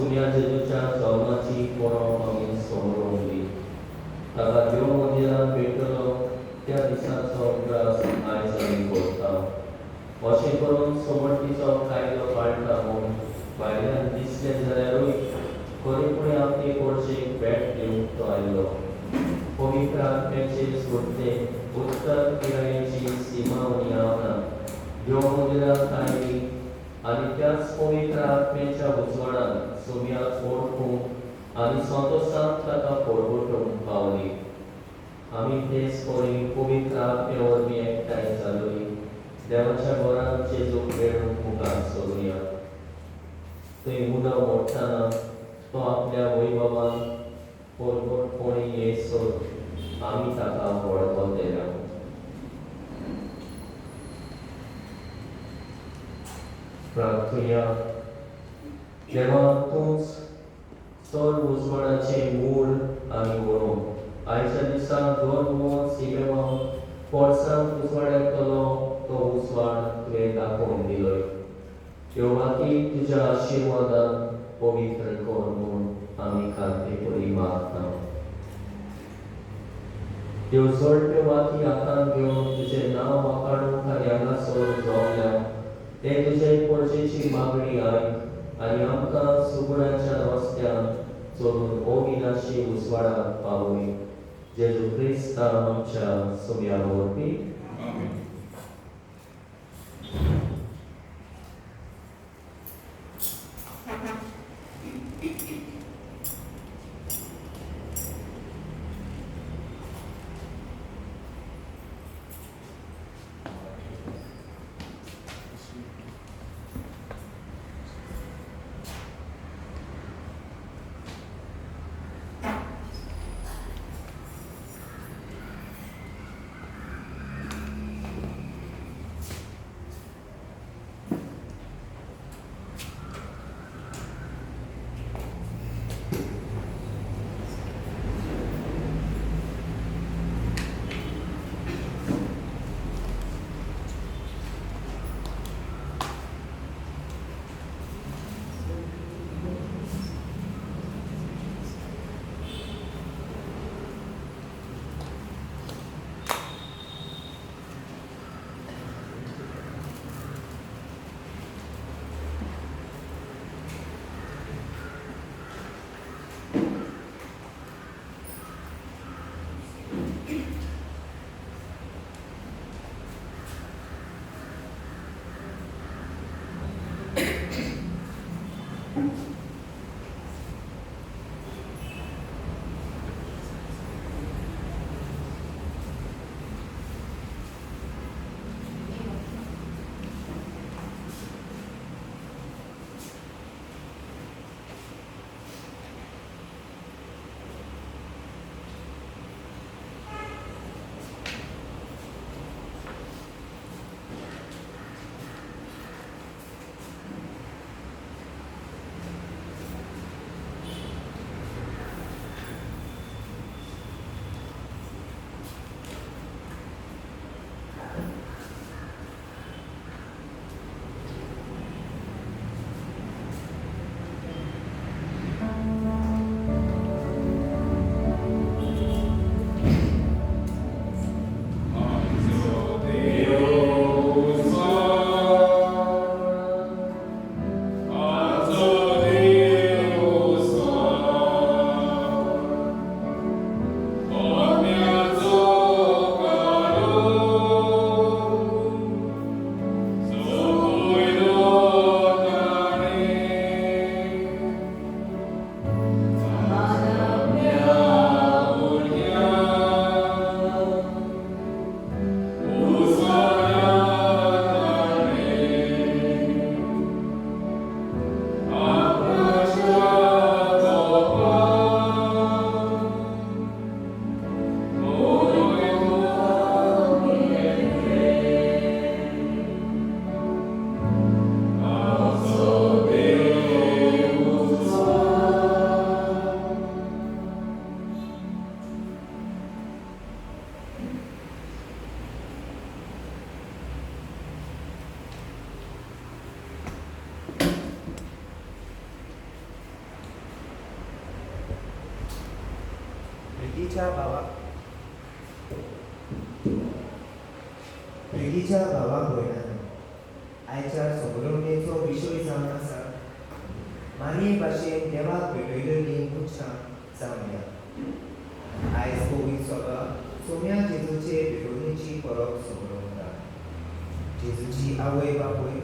सुम्या जेजूच्या जल्माची परब आमी समरोवली. ताका देव मंदिरान भेटलो त्या दिसाचो उगडास आयज आमी करता. अशें करून समर्थीचो कायदो पाळटा म्हूण भायल्यान दिसलें जाल्यारूय खरेपणी आपले परजेक भेट दिवंक तो आयलो. पवित्र आत्म्याचे स्फूर्तेन उत्तर पिरायेची सीमा आनी देव मंदिरांत आयली आनी त्याच पवित्र आत्म्याच्या उजवाडान सुम्याक वळखूंक आनी संतोसान ताका परगटूंक पावली. आमी तेच परी पवित्र आत्म्या वरवीं एकठांय जालोय देवाच्या घरांत जेजूक मेळूंक मुखार सरुया. थंय उडो मोडटना तो आपल्या वैभवान परगटपणी येसर आमी ताका वळखतले. प्रार्थुया. देवा, तूंच सर्व उजवाडाचें मूळ आनी वरोम. आयच्या दिसा धर्म सिमेवा पोरसांत उजवाडायतलो तो उजवाड तुवें दाखोवन दिलोय. ह्यो वाती तुज्या आशिर्वादान पवित्र कर म्हूण आमी कांतेपरी मागता. त्यो जळट्यो वाती हातांत घेवन तुजें नांव वाखाणूंक आनी हांगासर जमल्या ते तुजे परजेची मागणी आयक आनी आमकां सुगुणाच्या रस्त्यान चलून अविनाशी उजवाडाक पावय. जेजू क्रिस्ता आमच्या सुम्या वरवीं. प्रितीच्या भावा प्रितीच्या भावा भयणांनो, आयच्या समरोवणेचो विशय जावन आसा मारये भाशेन देवाक भेटयलेली मनशां जावया. आयज पवित्र सभा सोम्या जेजूचे भेटवणेची परब समरोवता. जेजूची आवय बापूय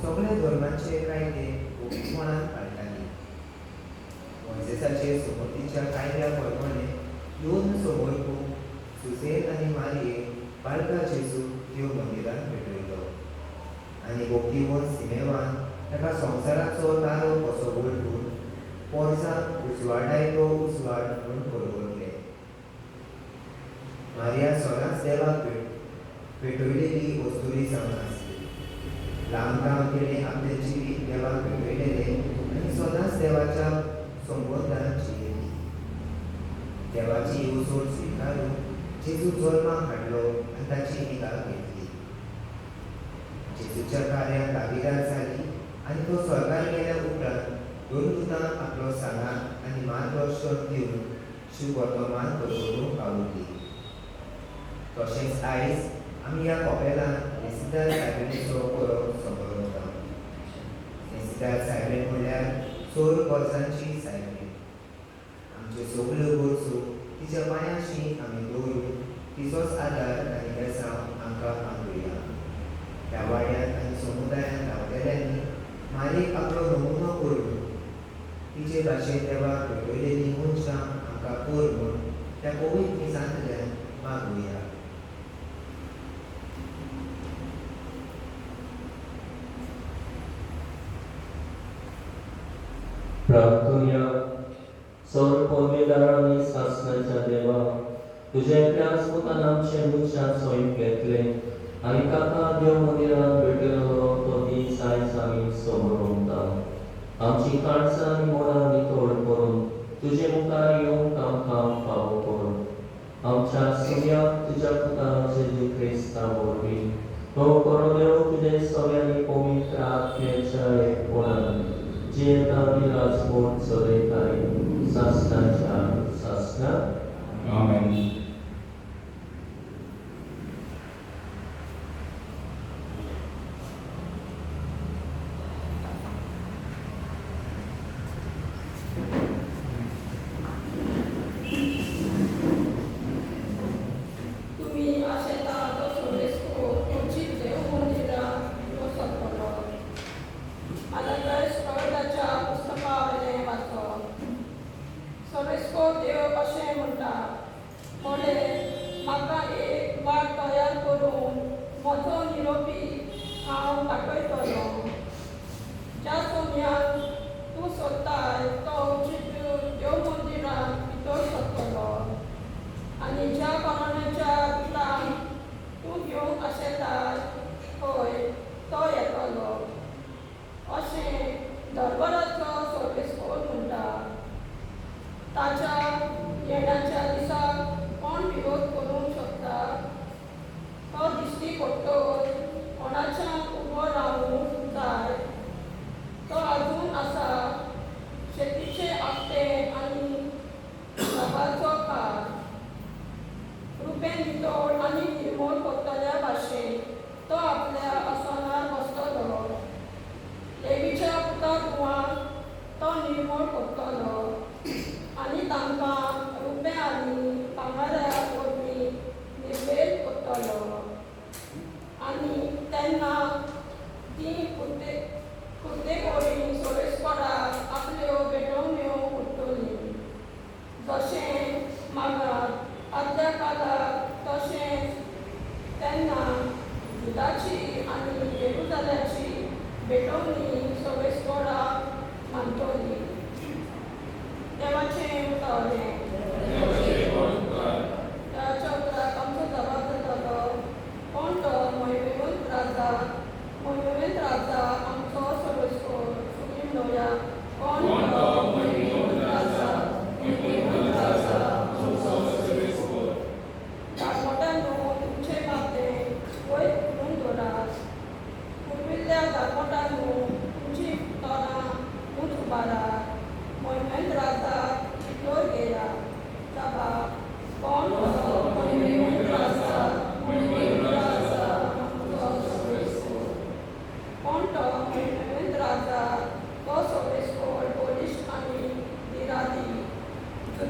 सगळे धर्माचे कायदे गोपीपणान पाळटाली. मोयजेसाचे सोमतीच्या कायद्या प्रमाणे दोन समर्पूंक सुसेन आनी मारये बाळका जेजू देव मंदिरांत भेटयलो आनी भक्तिवंत सिमेवान ताका संवसाराचो तारो कसो वळखून पोरसांक उजवाडायतो उजवाड म्हूण परवडले. मारिया सदांच देवाक भेटयलेली वस्तुरी जावन आसली. लांब काम तिणें आपलें जिवीत देवाक भेटयलेलें आनी सदांच देवाच्या संबंदान जियेली. देवाची येवजण स्विकारून जेजू जल्माक हाडलो आनी ताची निगा घेतली. जेजूच्या कार्यान दावीदार जाली आनी तो स्वर्गार गेल्या उपरांत दोन दुतां आपलो सांगात आनी मार्गदर्शन दिवन शुवर्तमान पसरोवंक पावली. तशेंच आयज आमी ह्या कॉपेलांत नेसिदार सायबिणीचो परब समरोवता. नेसिदार सायबीण म्हणल्यार चड वर्सांची सायबीण. आमच्यो सगल्यो गरजो तिच्या पांयांशी आमी दवरून तिचोच आदार आनी बेसांव आमकां मागुया. ह्या वाड्यांत आनी समुदायांत रावतल्यांनी मारीक आपलो नमुनो करून तिचे भाशेन देवाक भेटयलेली मनशां आमकां कर म्हूण त्या पवित्र मिसांतल्यान मागुया. प्रार्थुया. सर्व पदवेदारांनी सासणाच्या देवा, तुज्या एकल्याच पुतान आमचे मनशां सोयीक घेतले आनी ताका देव मंदिरांत भेटयलो तो दीस आयज आमी समरोवता. आमची काळजां आनी मनां नितळ करून तुजे मुखार येवंक आमकां फावो कर. आमच्या सुम्याक तुज्या पुता जेजू क्रिस्ता वरवीं हो करो देव तुजे सगळ्यांनी पवित्र आत्म्याच्या एकपणान जियेता आनी राजवट चलयताय सासणाच्या सासणा. आमेन. तुम्ही आशेता तो सोरेस्को तुमची देव मंदिरात वचतलो. आनी स्वर्गाच्या पुस्तकावयलें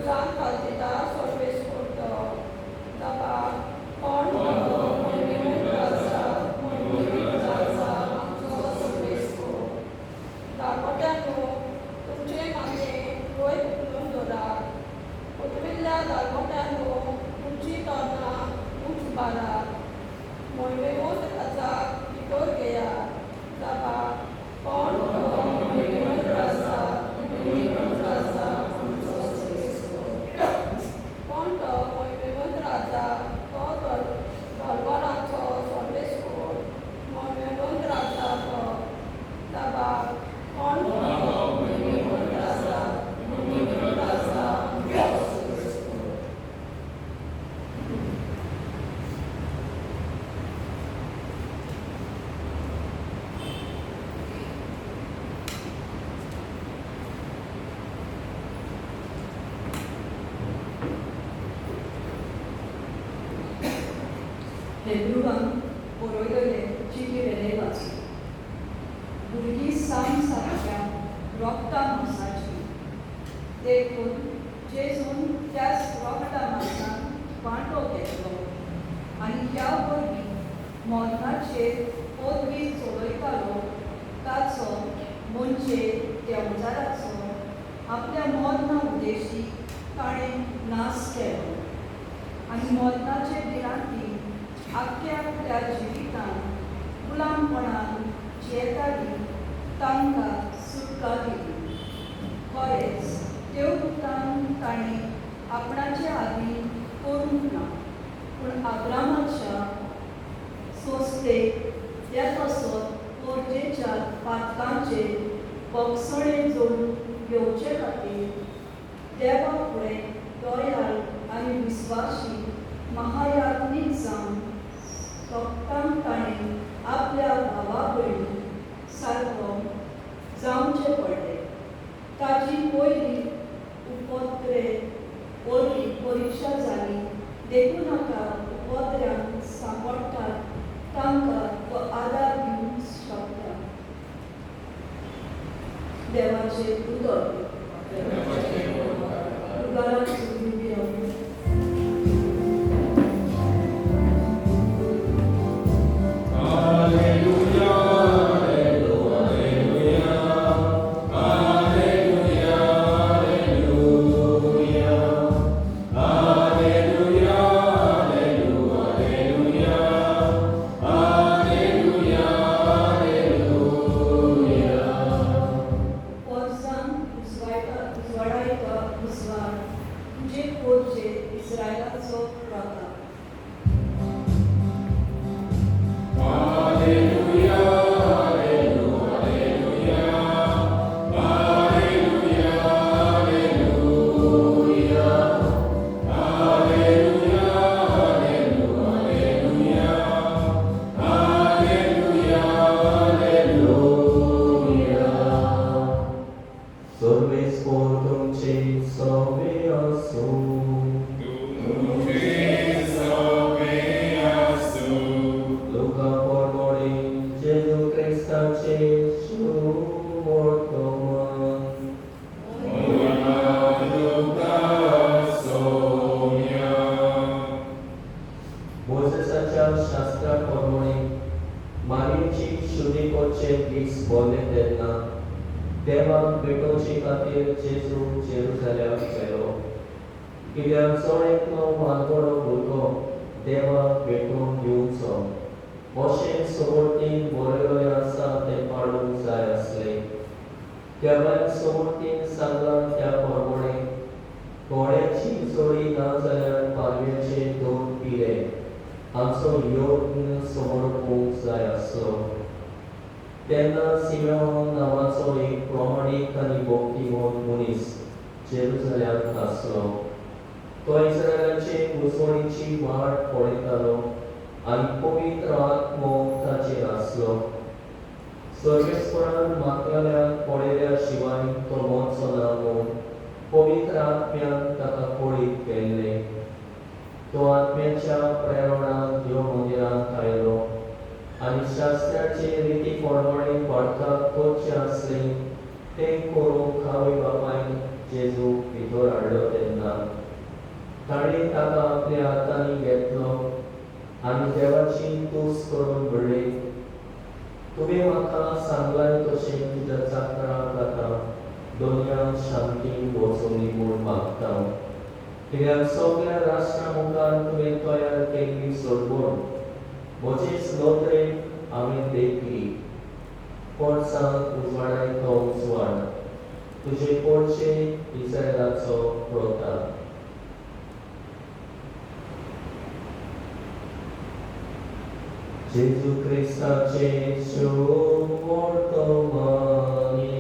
उज्जान घालता सर्वेस्पोर तो. जापा, कोण तो मोहिमेवंत राजा, मोहिमेवंत राजा आमचो सर्वेस्पोर. दारवट्यांनो, तुमचे माथें वयर उखलून दवरात. पुर्विल्ल्या दारवट्यांनो, तुमचीं तोरणां ऊंच उबारात. मोहिमेवंत राजाक भितर घेयात. जापा, कोण तो मोहिमेवंत राजा, मोहिमेवंत राजा आमचो सर्वेस्पोर. कोण तो मोहिमेवंत राजा, तो दरबाराचो सर्वेस्पोर, मोहिमेवंत राजा तो. जापा, कोण तो मोहिमेवंत राजा, मोहिमेवंत राजा आमचो सर्वेस्पोर. हेब्रुवान बरयलेले चिटीवेले वाचूं. भुरगीं सांग सारक्या रोगता मांसाची, देखून जेजून त्याच रोगता मांसान वांटो घेतलो आनी ह्या वरवीं मरणाचेर पदवी चलयतालो ताचो म्हणजे देंवचाराचो आपल्या मरणा उद्देशी ताणें नाश केलो आनी मरणाचे भिरांतीन आख्ख्या आपल्या जिवितान गुलामपणान जियेताली तांकां सुटका दिली. खरेंच देवदूतान ताणें आपणाचे आदीं करूंक ना, पूण आब्रामाच्या सोंसतेक त्या पासत पोरजेच्या पातकांचेर भोगसणें जोडून घेवचे खातीर देवा फुडें दयाळ आनी विस्वाशी महायात्नीक जावन सोगटांक ताणें आपल्या भावा भयणी सारको जावचें पडलें. ताची पयली उपद्रे वरवीं परिक्षा जाली, देखून आतां उपद्र्यांक सांपडटात तांकां तो आदार दिवंक शकता. देवाचें उतर. उगाराचो दिव्य. पोरसान उजवाडायता उजवाड तुजे पोरचे इस्रायलाचो प्रताप. सर्वेस्पोर तुमचे सवे आसूं. लुका परमोणे जेजू क्रिस्ताचे शुभवर्तमान. मोजेसाच्या शास्त्रा प्रमाणे मारियेची शुद्धी करचे दीस भरले तेन्ना देवाक भेटोवचे खातीर जेजू जेरुजाल्याक गेलो. कित्याक जण एकलो वालगडो भुरगो देवाक भेटोवन दिवचो अशें सोबतीन बरयलें आसा तें पाळूंक जाय आसलें. त्या भायर सोबतीन सांगलां त्या प्रमाणे घोड्याची जोडी ना जाल्यार पालव्याचे दोन पिले हांचो यत्न समर्पूंक जाय आसलो. तेन्ना सिमेओन नांवाचो एक प्रमाणीक आनी भक्तिवंत मनीस जेरुजाल्यांत आसलो. तो इस्रायलाचे घुसवणीची वाट पळयतालो आनी पवित्र आत्मो ताचेर आसलो. सर्वेस्परान मातल्याक पळयल्या शिवाय तो मरचो ना म्हूण पवित्र आत्म्यान ताका कळीत केल्लें. तो आत्म्याच्या प्रेरणान देव मंदिरांत आयलो आनी शास्त्राचे रिती प्रमाणे बाळकाक करचें आसलें तें करूंक आवय बापायन जेजूक भितर हाडलो तेन्ना शांतीन वचोनी म्हूण मागता. कित्याक सगळ्या राष्ट्रां मुखार तुवें तयार केल्ली सोडवण म्हजेच नदरेन हांवें देखली. कोणसांक उजवाडायतो उजवाड तुजे पोरचे इस्रायलाचो प्रताप. जेजू क्रिस्ताचे शुभ वर्तमाने.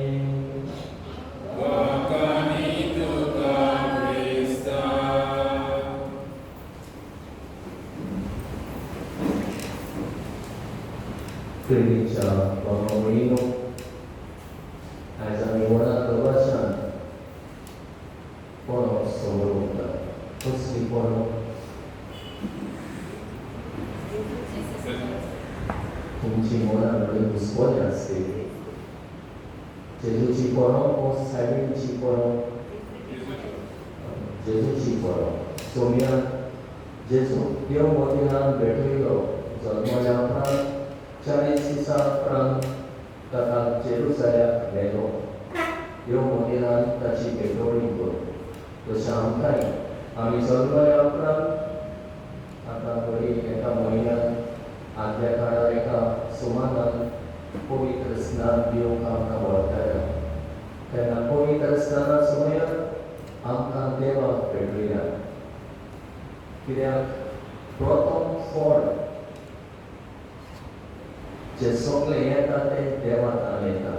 प्रेरीच्या बाबा भयणीनो, आयज आमी व्हडा दबाज्यान पणस समरोवता. कसली पणस? तुमची मनां घडये घुसपले आसतली. जेजूची पणस वो सायबीणीची पणस? जेजूची पणस. सोम्यान जेजू देव मंदिरान भेटयलो. जल्मल्या उपरांत 40 दिसां उपरांत ताका जेरुजाल्याक व्हेलो. देव मंदिरान ताची भेटवणी करून. तशें आमकांय आमी जल्मल्या उपरांत आतां घडये एका म्हयन्यान आदल्या काळार एका सुमानान पवित्र स्नान दिवंक आमकां व्हरताले. तेन्ना पवित्र स्नाना समयार आमकां देवाक भेटयल्या. कित्याक प्रथम फळ जे सगळे येता ते देवाक येता.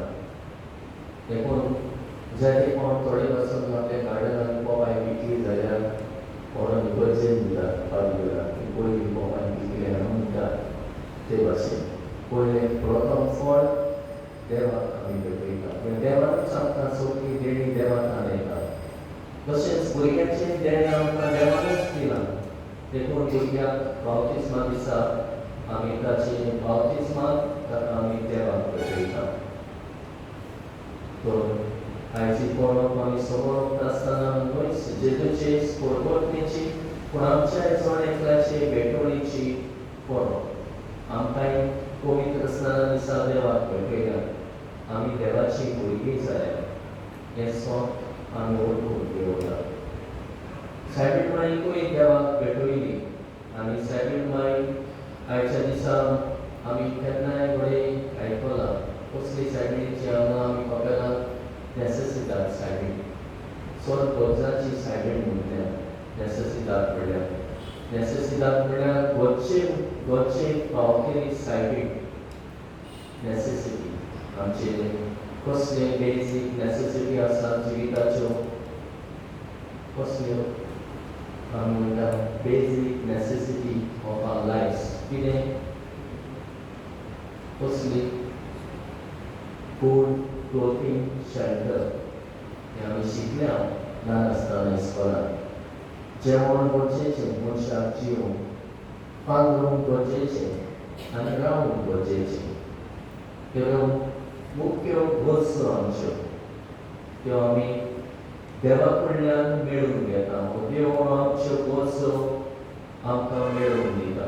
देखून जे कोण थोडे पासून आपल्या गार्डनान पोपाय पिकली जाल्यार कोण गरजेन दितात पालवेला पयली पोपाय पिकले म्हणटात ते भाशेन पयलें प्रथम फळ देवाक आमी भेटयता. देवानूच आमकां सगळी देणी देवाक येता. तशेंच भुरग्याचें देणें आमकां देवानूच दिलां. देखून भुरग्याक बावतिस्मा दिसा आमी ताचे बावतिस्माक ताका आमी देवाक भेटयता. तर आयची पळोवप आमी समोर आसतना न्हय जेजूचे परवटणेची पूण आमच्या जण एकल्याचे भेटवणीची पळोवप. आमकांय पवित्र स्नाना दिसा देवाक भेटयल्या. आमी देवाची भुरगीं जाल्या हें सत आमी वळखून घेवया. सायबीण माईकूय देवाक भेटयली आनी सायबीण माई आयच्या दिसा आमी केन्नाय घडये आयकलां कसली सायबीणीची हांगा आमी कपेलांत नेसेसिदाद सायबीण चड गरजाची सायबीण म्हणल्या. नेसेसिदाद म्हणल्यार नेसेसिदाद म्हणल्यार गरजे गरजे पावकेली सायबीण. नेसेसिटी आमचे कसले बेजीक नेसेसिटी आसा जिविताच्यो कसल्यो आमी म्हणटा basic necessity of our life कितें कसली? Food, clothing, shelter. हें आमी शिकल्या ल्हान आसतना इस्कोलान. जेवण गरजेचें मनशाक जिवंक, पांगरूंक गरजेचें आनी रावूंक गरजेचें. त्यो मुख्य गरजो आमच्यो त्यो आमी देवा कडल्यान मेळून घेता. देव आमच्यो गरजो आमकां मेळोवन दिता.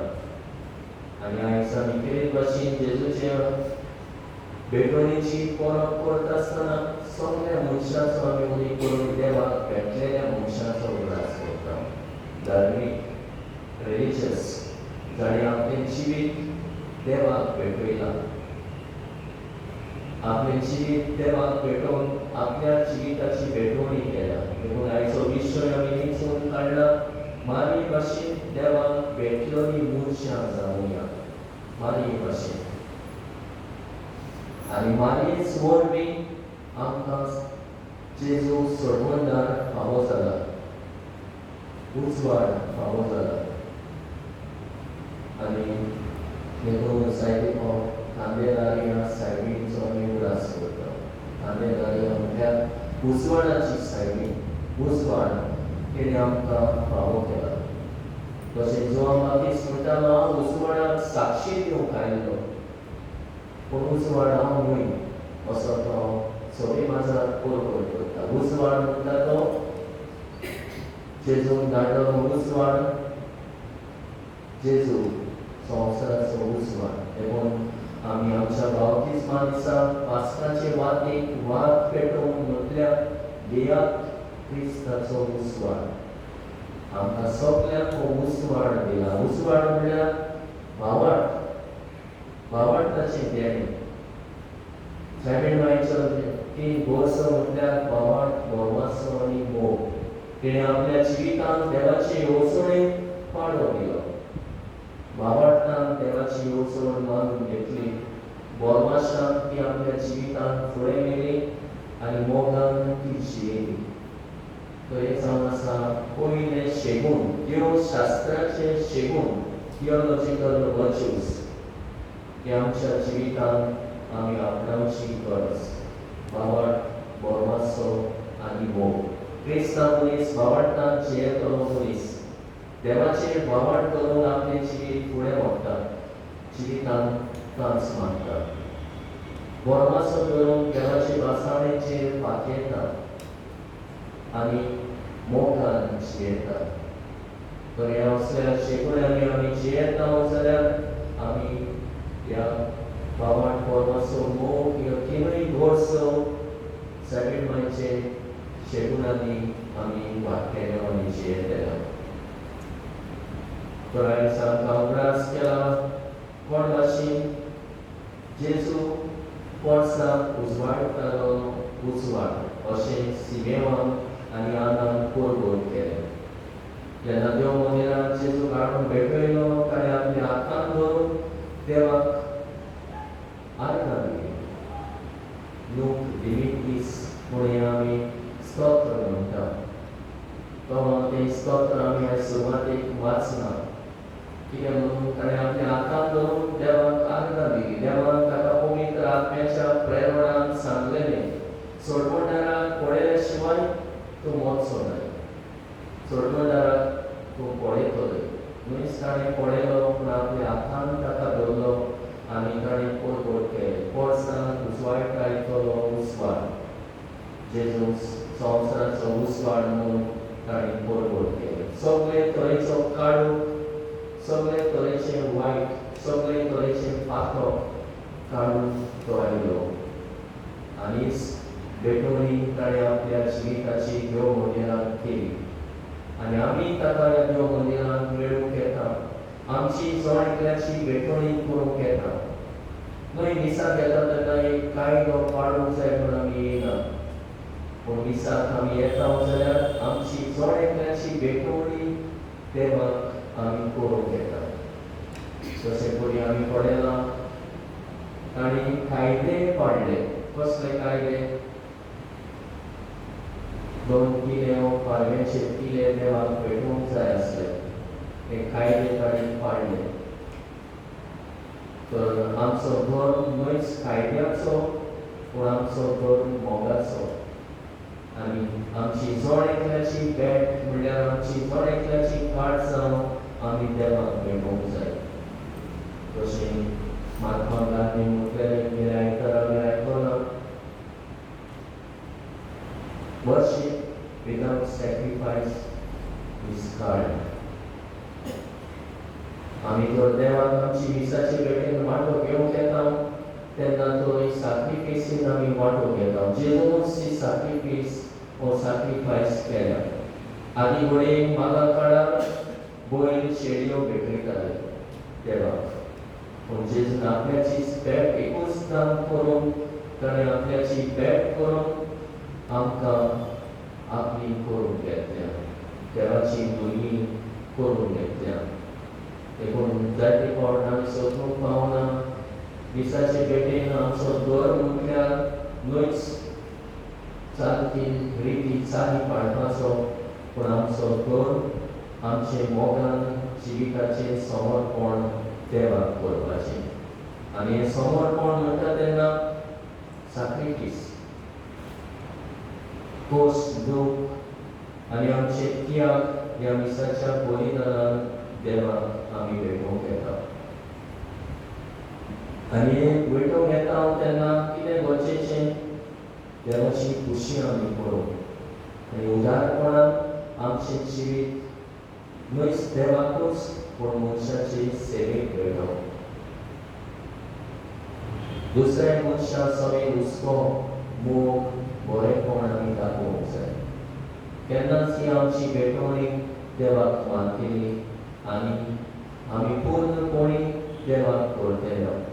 आनी आयज आमी कितें भाशेन जेजूचे भेटवणीची परब करता आसतना सगळ्या मनशाचो आमी उणी करून देवाक भेटलेल्या मनशाचो उगडास करता. धार्मीक रिलीजियस जाणें आपलें जिवीत देवाक भेटयलां, आपलें जिवीत देवाक भेटोवन आपल्या जिविताची भेटवणी केल्या. देखून आयचो विशय आमी निचून काडला मारी भाशेन देवाक भेटलेली मनशां जावया. मारी भाशेन आनी मारयेच वरवीं आमकां जेजू सोडवणदार फावो जाला, उजवाड फावो जाला. आनी देखून सायबीण कांदेलारिया सायबीणीचो आमी उगडास करता. कांदेलारिया म्हटल्यार उजवाडाची सायबीण, उजवाड तिणें आमकां फावो केला. तशें जुआंव बाप्तीस्त म्हणटालो हांव उजवाडाक साक्षी दिवंक आयिल्लो पूण उजवाड हांव न्हय असो तो सगळी माजार परकोर करता. उजवाड म्हणटा तो जेजून धाडलो उजवाड, जेजू संवसाराचो उजवाड. देखून आमी आमच्या बाप्तिस्मा दिसा पास्काचे वातीक वात पेटोवन म्हटल्यार घेयात क्रिस्ताचो उजवाड. आमकां सगल्यांक हो उजवाड दिला. उजवाड म्हणल्यार भावार्थ, भावार्थाचें देणें. सायबीण मांयचो तीन गोरसो म्हटल्यार भावार्थ, भरमासो आनी मोग. तिणें आपल्या जिवितांत देवाचे येवजणेक पाळो दिलो. भावार्थान देवाची येवजण मानून घेतली, बोरमाशान ती आपल्या जिवितांत फुडें व्हेली आनी मोगान ती जियेली. तर हें जावन आसा पयलें शेगूण, त्यो शास्त्राचें शेगूण, थियोलॉजिकल वर्च्यूज, ते आमच्या जिवितांत आमी आपणावची गरज. भावार्थ, बोरमासो आनी मोग. क्रिस्तांव मनीस भावार्थान जियेतलो मनीस देवाचेर भावार्थ करून आपलें जिवीत फुडें व्हरता, जिवितांत तांच मागता. बोरमासो करून देवाचे भासाणेचेर पातयेता आनी मोगान जियेता. तर ह्या असल्या शेगुण्यांनी आमी जियेता जाल्यार आमी ह्या भावार्थ, बोरमासो, मोग ह्यो तिनूय गोडसो सायबीण मांयचे शेगुणांनी आमी वाडटेले आनी जियेतले. तर आयज आमकां उगडास केला कोण भाशेन जेजू पोरसाक उजवाडटालो उजवाड अशें सिमेवान आनी आनान कोरगोर केलें. जेन्ना देव मंदिरान जेजू काडून भेटयलो, ताणें आपल्या हातान धरून देवाक आर्गां दिली. लोक दिमित्रीस म्हूण हें आमी स्तोत्र म्हणटा. तो तें स्तोत्र आमी आयज सुरवातेक वाचना. कितें म्हणून ताणें आपल्या हातान धरून देवाक आर्गां दिली. देवान ताका पवित्र आत्म्याच्या प्रेरणान सांगलेलें, सोडवणदाराक पळयल्या शिवाय तूं मरचो न्हय, सोडवणदाराक तूं पळयतलो न्हयच. ताणें पळयलो पूण आपल्या हातान ताका धरलो आनी ताणें परगट केलें. पोरसांत उजवाडटा इतलो उजवाड, जेजू संवसाराचो उजवाड म्हणून ताणें परगट केलें. सगळे तरेचो काळोख, सगळे तरेचें वायट, सगळे तरेचें पातक काडून तो आयलो आनी भेटवणी ताणें आपल्या जिविताची देव मंदिरांत केली. आनी आमी ताका ह्या देव मंदिरांत मेळूंक येता, आमची जण एकल्याची भेटवणी करूंक येता. न्हय मिसाक येता तेन्ना एक कायदो पाळूंक जाय म्हूण आमी येयना, पूण मिसाक आमी येता जाल्यार आमची जण एकल्याची भेटवणी देवाक आमी करूंक येता. तशें परी आमी पळयलां तांणी कायदे पाडले. कसले कायदे? 2 किले पारव्याचे किले देवाक भेटोवंक जाय आसले, ते कायदे तांणी पाडले. तर आमचो धर्म न्हयच कायद्याचो, पूण आमचो धर्म मोगाचो. आनी आमची जण एकल्याची भेट म्हणल्यार आमची जण एकल्याची काट जावन आमी देवाक भेटोवंक जाय. तशें महात्मा गांधी म्हटलेलें गेल्या आयतारा आमी आयकलां, worship without sacrifice is card. आमी जर देवाक आमची मिसाचे भेटेन वांटो घेवंक येता तेन्ना तो साक्रिफिसीन आमी वांटो घेता. जेजूनच ती साक्रिफीस हो साक्रिफायस केल्या. आदी घडये मागा काळार बैल शेळयो भेटयताले देवाक, पूण जेजून आपल्याची भेट एकूच दान करून ताणें आपल्याची भेट करून आमकां आपली करून घेतल्या, देवाची भुरगीं करून घेतल्या. देखून जायते फावट आमी सोदूंक पावना मिसाचे भेटेन आमचो धर्म म्हटल्यार न्हयच चालती रिती चाली पाळपाचो, पूण आमचो धर्म आमचे मोगान जिविताचें समर्पण देवाक करपाचें. आनी हें समर्पण म्हणटा तेन्ना साक्रिफीस, खोस, दूख आनी आमचे त्याग ह्या मिसाच्या बलिदानान देवाक आमी भेटोवंक येता. आनी हें भेटोवंक येता तेन्ना कितें गरजेचें? देवाची खुशी आमी करूंक आनी उदारपणान आमचें जिवीत न्हयच देवाकूच पूण मनशाचे सेवेक भेटोवप. दुसऱ्या मनशा सगळे हुस्को, मोग बरेंपण आमी दाखोवंक जाय. तेन्नाच ही आमची भेटवणी देवाक मानतली आनी आमी पूर्णपणी देवाक करतले.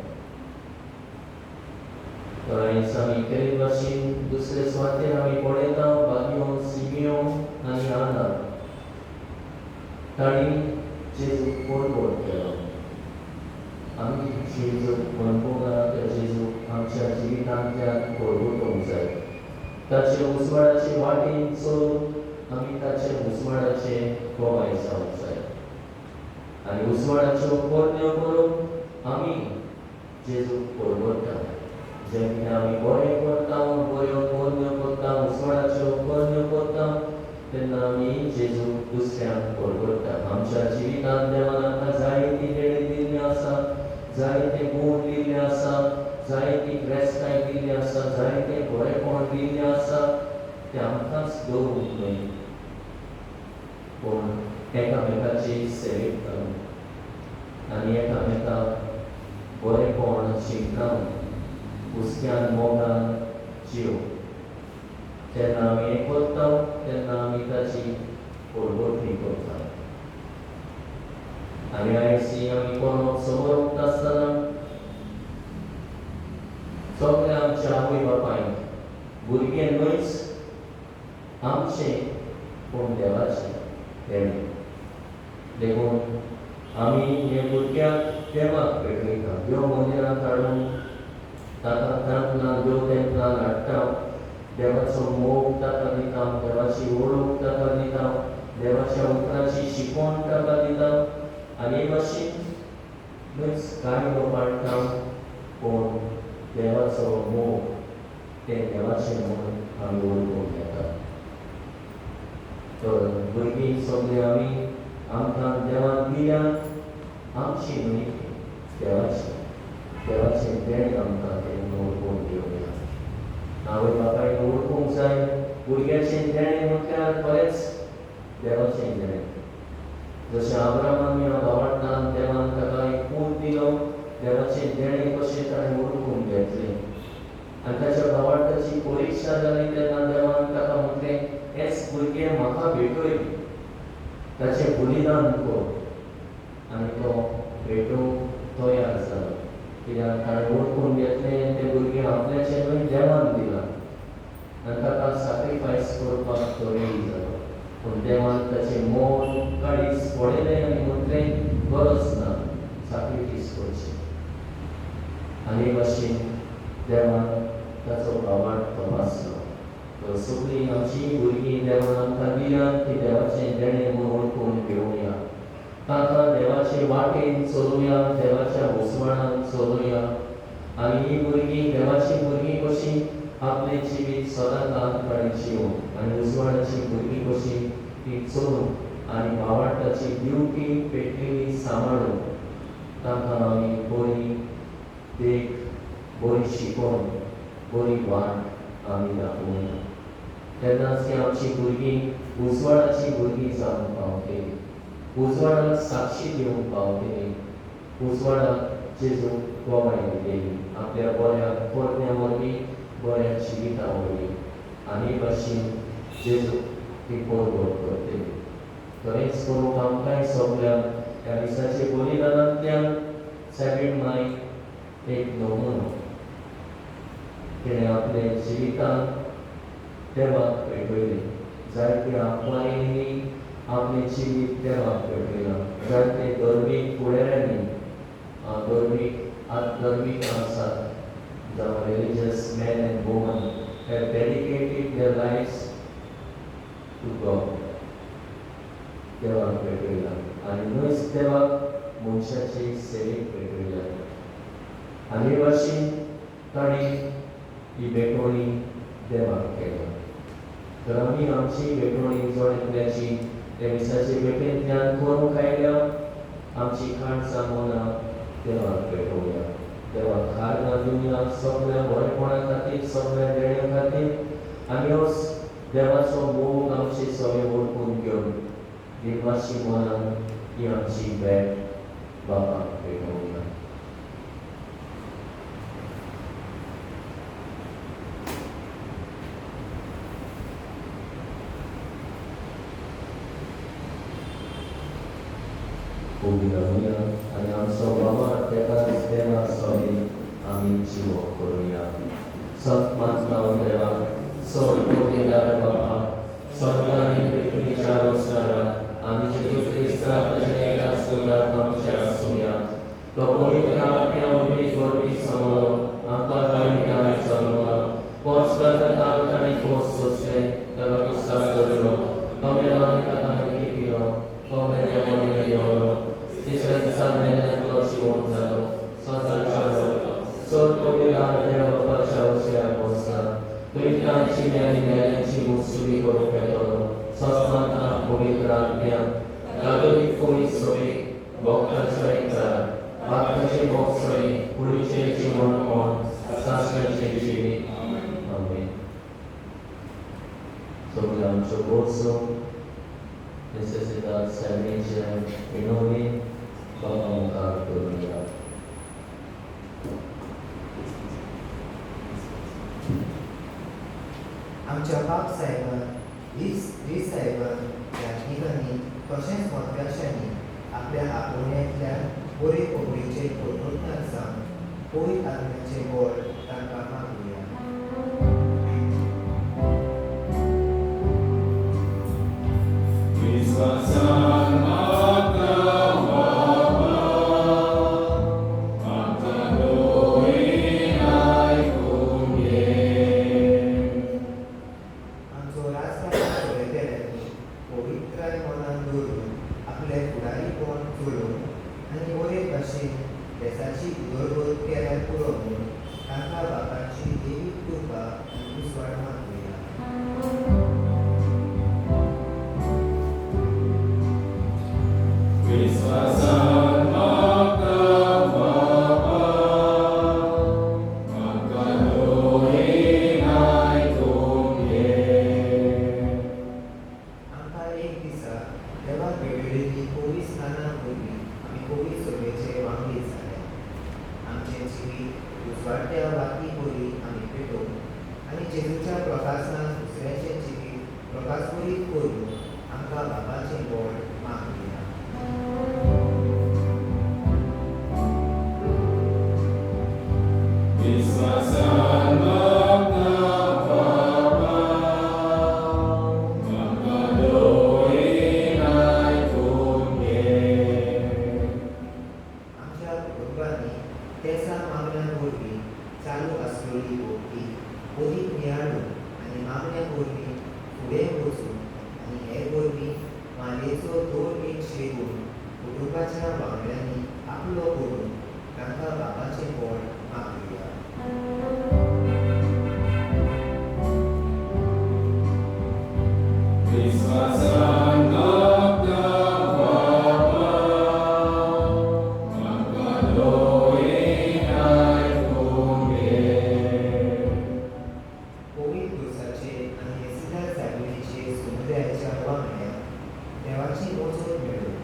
तर आयज आमी केल्ले भाशेन दुसरे सुवातेर आमी पळयता बागियो, सिमियो आनी आना तांणी जेजूक परबोट केलो. आमी जेजूक म्हणपूंक ना त्या जेजूक आमच्या जिवितांतल्यान परबोटोवंक जाय. ताचे उजवाडाचे वाटेन चलून आमी ताचे उजवाडाचे गोवाय जावंक जाय आनी उजवाडाच्यो करण्यो करून आमी जेजूक परबोट्टा. जें कितें आमी बरें करता, बऱ्यो करण्यो करता, उजवाडाच्यो करण्यो करता तेन्ना आमी जेजूक दुसऱ्यांक परबोट्टा. आमच्या जिवितांत देवान आमकां जायती देणी दिल्ली आसा, जायते गूण दिल्ले आसा, जायती ग्रेस्ताय दिल्ली आसा, जायते बरेपण दिल्लें आसा. तें आमकांच दवरूंक न्हय, पूण एकामेकाची सेवेक घालून आनी एकामेकाक बरेपण शिंपडावन हुस्क्यान मोगान जीव. जेन्ना आमी हें करता तेन्ना आमी ताची परबोटणी करता. आनी आयज ही आमी कोणूक समोर आसतना सगळ्या आमच्या आवय बापायक भुरगें न्हयच आमचें पूण देवाचें देणें. देखून आमी हे भुरग्याक देवाक भेटयता. देव मंदिरांत हाडून ताका तेंपलान देव तेंपलान हाडटा, देवाचो मोग ताका दिता, देवाची वळख ताका दिता, देवाच्या उतराची शिकवण ताका दिता आनी हे भाशेन न्हयच कायदो पाळटा पूण देवाचो मोग तें देवाचें म्हूण आमी वळखूंक घेता. तर भुरगीं सगळीं आमी आमकां देवान दिल्या आमची न्हय, देवाची, देवाचें देणें आमकां तें वळखून घेवया. आवय बापायन वळखूंक जाय भुरग्याचें देणें म्हटल्यार खरेंच देवाचें देणें. जशें आब्रामान ह्या भावार्तान देवान ताका एक पूत दिलो, देवाचें देणें कशें ताणें वळखून घेतलें आनी ताच्या भावार्ताची परिक्षा जाली तेन्ना देवान ताका म्हटलें, हेच भुरगें म्हाका भेटय, ताचें बलिदान कर. आनी तो भेटोवंक तयार जालो, कित्याक ताणें वळखून घेतलें तें भुरगें आपल्याचें न्हय, देवान दिलां आनी ताका सॅक्रिफायस करपाक तो रेडी जालो. पूण देवान ताचें मन काळीज पळयलें आनी म्हटलें गरज ना सॅक्रिफायस करचें. आनी हे भाशेन देवान ताचो भावार्थ तपासलो. तर सगळीं आमची भुरगीं देवान आमकां दिल्या ती देवाचें देणें म्हूण वळखून घेवया, तांकां देवाचे वाटेन चलोवया, देवाच्या उजवाडान चलोवया. आनी ही भुरगीं देवाची भुरगीं कशीं आपलें जिवीत सदांकाळ ताणें जिवून आनी उजवाडाची भुरगीं कशीं ती चलून आनी भावार्ताची दिवटी पेटलेली सांबाळून तांकां आमी बरी देख, बरी शिकवण, बरी वाट आमी दाखोवया. तेन्नाच ती आमची भुरगीं उजवाडाची भुरगीं जावंक पावतली, उजवाडाक साक्षी दिवंक पावतली, उजवाडाक जेजू गोवाय दितली आपल्या बऱ्या करण्या वरवीं, बऱ्या जिविता वरवीं. आनी भाशेन जेजू ती परबोट करतली. तरेंच करूंक आमकांय सगळ्यांक ह्या दिसाचे बलिदानांतल्यान सॅबीन माय एक नमुनो तिणें आपले जिवितांत देवाक भेटयलें. जायत्या आंकवारींनी आपलें जिवीत देवाक भेटयलां, जायते धर्मीक फुडाऱ्यांनी, धर्मीक आसात जावं religious men and women have dedicated their lives to God, देवाक भेटयलां आनी न्हयच देवाक मनशाचे सेवेक भेटयला. आनी हे भाशेन ताणें ही भेटवणी देवाक केल्या. तर आमी आमची भेटवणी जण एकल्याची त्या दिसाचे भेटेंतल्यान करूंक आयल्या, आमची काळजां मनां देवाक भेटोवया, देवाक खारगां दिवया सगळ्या बरेपणा खातीर, सगळ्या देण्या खातीर. आनी हो देवाचो मोग आमचे सगळे वळखून घेवन दिनवाशी मनान ही आमची भेट बापाक भेटोवया. उबी रावया आनी आमचो बाबा तेका देवा सोबी आमी जिवो करुया. सत मानता देवा सोड कोविदार बाबा स्वर्गानी पृथ्वीच्या रोसणारा आनी जेजू क्रिस्ता ताच्या एका सुदार आमच्या आसुया. तो पवित्र आत्म्या वरवीं वरवीं समलो आमकां गायिकांनी चलवला पोस करता ताणें खोस सोंसलें ताका कुस्तार दवरलो तो मेलो आनी ताका लिपिलो तो मेल्या मदीं देंवलो तिसऱ्या दिसा मेल्यान तो जिवंत जालो स्वता चलो सोड कोविदार देवा बापाच्या उशा बसला दुयतांची आनी मेल्यांची मुसुली करूंक येतलो. सस्माता पवित्र आत्म्या कातोलीक कोणी सोबीक भक्ताचो एकचार आत्म्याचे भोग सोबी कुडीचें जिवन कोण सासणाचें जिवीत. आमेन. सगळ्यो आमच्यो गोडसो नेसेसिदाद सायबिणीचे विनवणी बाबा मुखार करुया. आमच्या बाप साहेबान रीस साहेबान याज्ञिकांनी तशेंच मोतव्याशांनी आपल्या आपोवण्यांतल्यान बरे खबरेचे पुनरुत्थान जावन पवित्र आत्म्याचें बळ तांकां मागुया. विश्वासान मागता बाबा आमकां दोळीं आयकून घे. आमचो राजकारभार चलयतल्यांनी पवित्राय मनान दवरून आपलें फुडारीपण चलोवन आनी बरे भाशेन देसाची उदरगत केल्यार पुरो म्हूण तांकां बापाची देवीक कृपा आनी उजवाड मागुया. विश्वासान मागता बाबा आमकां दोळीं आयकून घे. आमकां एक दिसा देवाक भेटयल्ली पवित्र स्थानां वरवीं आमी पवित्र सभेचे वांगडी जाले. आमचें जिवीत उजवाडट्या वाती वरवीं आमी पेटोवन आनी जेजूच्या प्रकासान दुसऱ्याचें जिवीत प्रकाशभरीत करून आमकां बाबाचें बळ मागुया. विश्वासान मागता बाबा आमकां दोळीं आयकून घे. आमच्या कुटुंबांनी तेसा मागण्यां वरवीं चालू आसलेली भोक्ती अदीक नियाळून आनी मागण्यां वरवीं फुडें वचून आनी हे वरवीं मालयेचो दर एक शेगूण कुटुंबाच्या वांगड्यांनी आपलो करून तांकां बाबाचें बळ मागुया. विश्वासान मागता बाबा आमकां दोळीं आयकून घे. पवित्र दुसाचे आनी नेसिदार सायबिणीचे समुदायाच्या वांगड्यांक देवाची वचत मेळून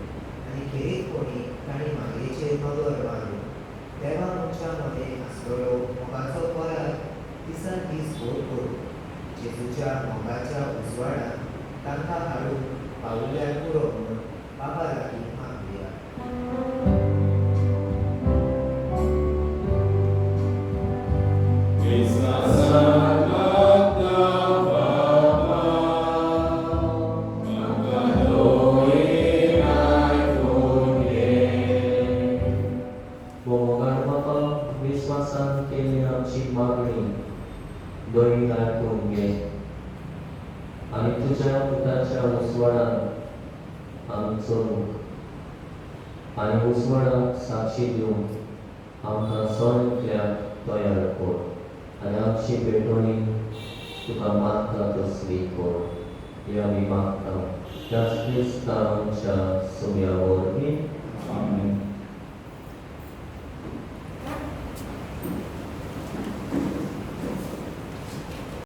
आनी खेरीतपणी तांणी मागयेचेर नदर मारून देवा मनशां मदें आसलेलो मोगाचो परार दिसान दीस व्हड करून जेजूच्या मोगाच्या उजवाडान तांकां हाडून पावल्यार पुरो म्हूण बाबा लागीं मागुया. विश्वासान मागता बाबा आमकां दोळीं आयकून घे. मोगाळ बाबा विश्वासान केल्ली आमची मागणी दोळीं आयकून घे आनी तुज्या पुताच्या उजवाडान आमी चलूंक आनी उजवाडाक साक्षी दिवंक आमकां सगळ्यांक तयार कर आनी आमची भेटवणी तुका मागता तसली कर. हे आमी मागता त्याच क्रिस्तांच्या सुम्या वरवीं. आमेन.